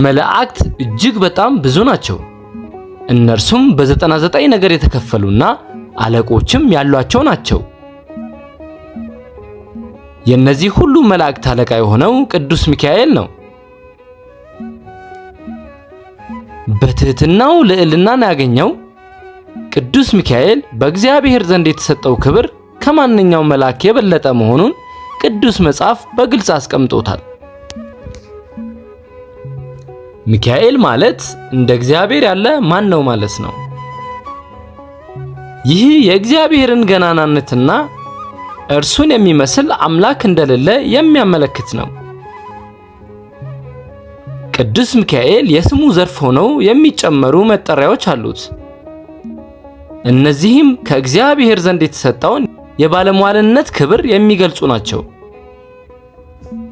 መላእክት እጅግ በጣም ብዙ ናቸው። እነርሱም በ99 ነገድ የተከፈሉና አለቆችም ያሏቸው ናቸው። የእነዚህ ሁሉ መላእክት አለቃ የሆነው ቅዱስ ሚካኤል ነው። በትህትናው ልዕልናን ያገኘው ቅዱስ ሚካኤል በእግዚአብሔር ዘንድ የተሰጠው ክብር ከማንኛውም መልአክ የበለጠ መሆኑን ቅዱስ መጽሐፍ በግልጽ አስቀምጦታል። ሚካኤል ማለት እንደ እግዚአብሔር ያለ ማን ነው ማለት ነው። ይህ የእግዚአብሔርን ገናናነትና እርሱን የሚመስል አምላክ እንደሌለ የሚያመለክት ነው። ቅዱስ ሚካኤል የስሙ ዘርፍ ሆነው የሚጨመሩ መጠሪያዎች አሉት። እነዚህም ከእግዚአብሔር ዘንድ የተሰጠውን የባለሟልነት ክብር የሚገልጹ ናቸው።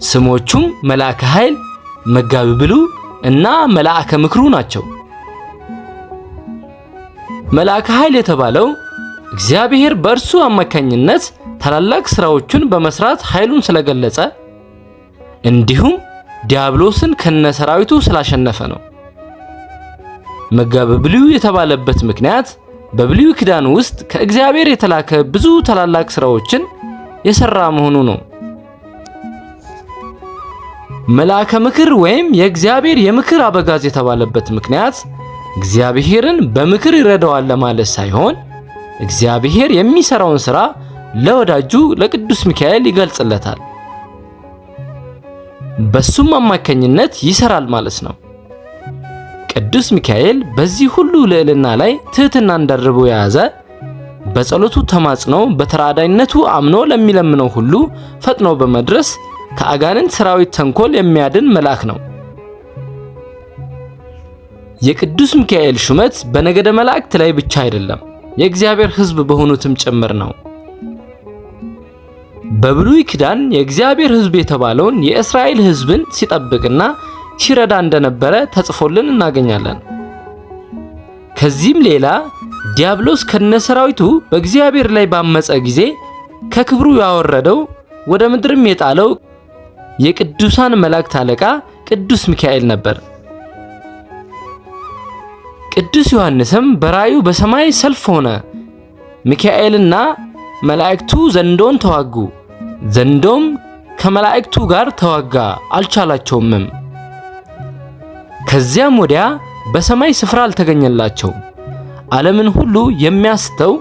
ስሞቹም መልአከ ኃይል፣ መጋቢ ብሉዕ እና መልአከ ምክሩ ናቸው። መልአከ ኃይል የተባለው እግዚአብሔር በእርሱ አማካኝነት ታላላቅ ስራዎቹን በመስራት ኃይሉን ስለገለጸ እንዲሁም ዲያብሎስን ከነሰራዊቱ ስላሸነፈ ነው። መጋቢ ብሉዕ የተባለበት ምክንያት በብሉይ ኪዳን ውስጥ ከእግዚአብሔር የተላከ ብዙ ታላላቅ ስራዎችን የሰራ መሆኑ ነው። መልአከ ምክር ወይም የእግዚአብሔር የምክር አበጋዝ የተባለበት ምክንያት እግዚአብሔርን በምክር ይረዳዋል ለማለት ሳይሆን እግዚአብሔር የሚሰራውን ስራ ለወዳጁ ለቅዱስ ሚካኤል ይገልጽለታል፣ በሱም አማካኝነት ይሰራል ማለት ነው። ቅዱስ ሚካኤል በዚህ ሁሉ ልዕልና ላይ ትህትናን ደርቦ የያዘ፣ በጸሎቱ ተማጽኖ በተራዳይነቱ አምኖ ለሚለምነው ሁሉ ፈጥኖ በመድረስ ከአጋንንት ሰራዊት ተንኮል የሚያድን መልአክ ነው። የቅዱስ ሚካኤል ሹመት በነገደ መላእክት ላይ ብቻ አይደለም፣ የእግዚአብሔር ሕዝብ በሆኑትም ጭምር ነው። በብሉይ ኪዳን የእግዚአብሔር ሕዝብ የተባለውን የእስራኤል ሕዝብን ሲጠብቅና ሲረዳ እንደነበረ ተጽፎልን እናገኛለን። ከዚህም ሌላ ዲያብሎስ ከነሰራዊቱ በእግዚአብሔር ላይ ባመፀ ጊዜ ከክብሩ ያወረደው፣ ወደ ምድርም የጣለው የቅዱሳን መላእክት አለቃ ቅዱስ ሚካኤል ነበር። ቅዱስ ዮሐንስም በራእዩ በሰማይ ሰልፍ ሆነ፣ ሚካኤልና መላእክቱ ዘንዶን ተዋጉ፣ ዘንዶም ከመላእክቱ ጋር ተዋጋ፣ አልቻላቸውምም። ከዚያም ወዲያ በሰማይ ስፍራ አልተገኘላቸውም። ዓለምን ሁሉ የሚያስተው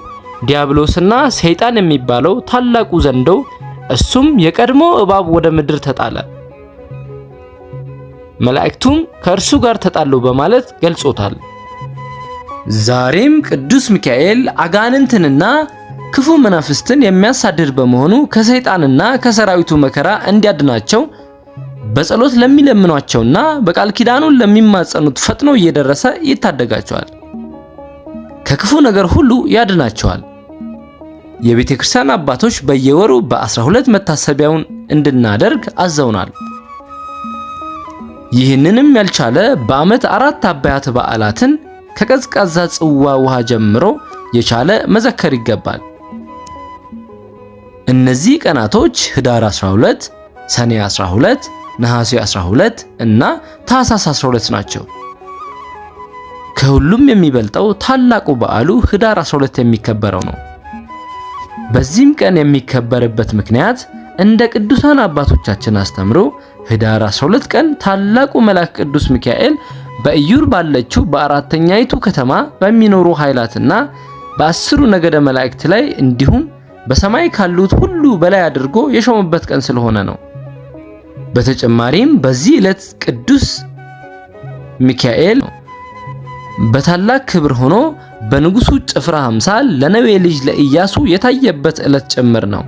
ዲያብሎስና ሰይጣን የሚባለው ታላቁ ዘንዶ፣ እሱም የቀድሞ እባብ፣ ወደ ምድር ተጣለ፣ መላእክቱም ከእርሱ ጋር ተጣሉ በማለት ገልጾታል። ዛሬም ቅዱስ ሚካኤል አጋንንትንና ክፉ መናፍስትን የሚያሳድድ በመሆኑ ከሰይጣንና ከሰራዊቱ መከራ እንዲያድናቸው በጸሎት ለሚለምኗቸውና በቃል ኪዳኑን ለሚማጸኑት ፈጥኖ እየደረሰ ይታደጋቸዋል፣ ከክፉ ነገር ሁሉ ያድናቸዋል። የቤተ ክርስቲያን አባቶች በየወሩ በ12 መታሰቢያውን እንድናደርግ አዘውናል። ይህንንም ያልቻለ በዓመት አራት አበያት በዓላትን ከቀዝቃዛ ጽዋ ውሃ ጀምሮ የቻለ መዘከር ይገባል። እነዚህ ቀናቶች ህዳር 12፣ ሰኔ 12፣ ነሐሴ 12 እና ታኅሳስ 12 ናቸው። ከሁሉም የሚበልጠው ታላቁ በዓሉ ህዳር 12 የሚከበረው ነው። በዚህም ቀን የሚከበርበት ምክንያት እንደ ቅዱሳን አባቶቻችን አስተምሮ ህዳር 12 ቀን ታላቁ መልአክ ቅዱስ ሚካኤል በኢዩር ባለችው በአራተኛይቱ ከተማ በሚኖሩ ኃይላትና በ10ሩ ነገደ መላእክት ላይ እንዲሁም በሰማይ ካሉት ሁሉ በላይ አድርጎ የሾመበት ቀን ስለሆነ ነው። በተጨማሪም በዚህ ዕለት ቅዱስ ሚካኤል በታላቅ ክብር ሆኖ በንጉሱ ጭፍራ አምሳል ለነዌ ልጅ ለኢያሱ የታየበት ዕለት ጭምር ነው።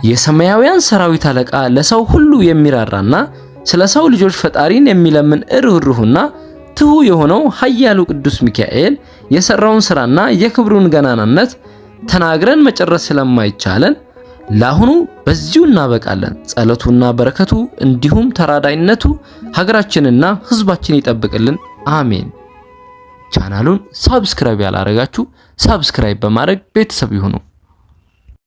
የሰማያውያን ሰራዊት አለቃ፣ ለሰው ሁሉ የሚራራና ስለ ሰው ልጆች ፈጣሪን የሚለምን፣ ርኅሩህና ትሁ የሆነው ኃያሉ ቅዱስ ሚካኤል የሰራውን ስራና የክብሩን ገናናነት ተናግረን መጨረስ ስለማይቻለን ለአሁኑ በዚሁ እናበቃለን። ጸሎቱና በረከቱ እንዲሁም ተራዳይነቱ ሀገራችንና ሕዝባችን ይጠብቅልን። አሜን። ቻናሉን subscribe ያላረጋችሁ subscribe በማድረግ ቤተሰብ ይሁኑ።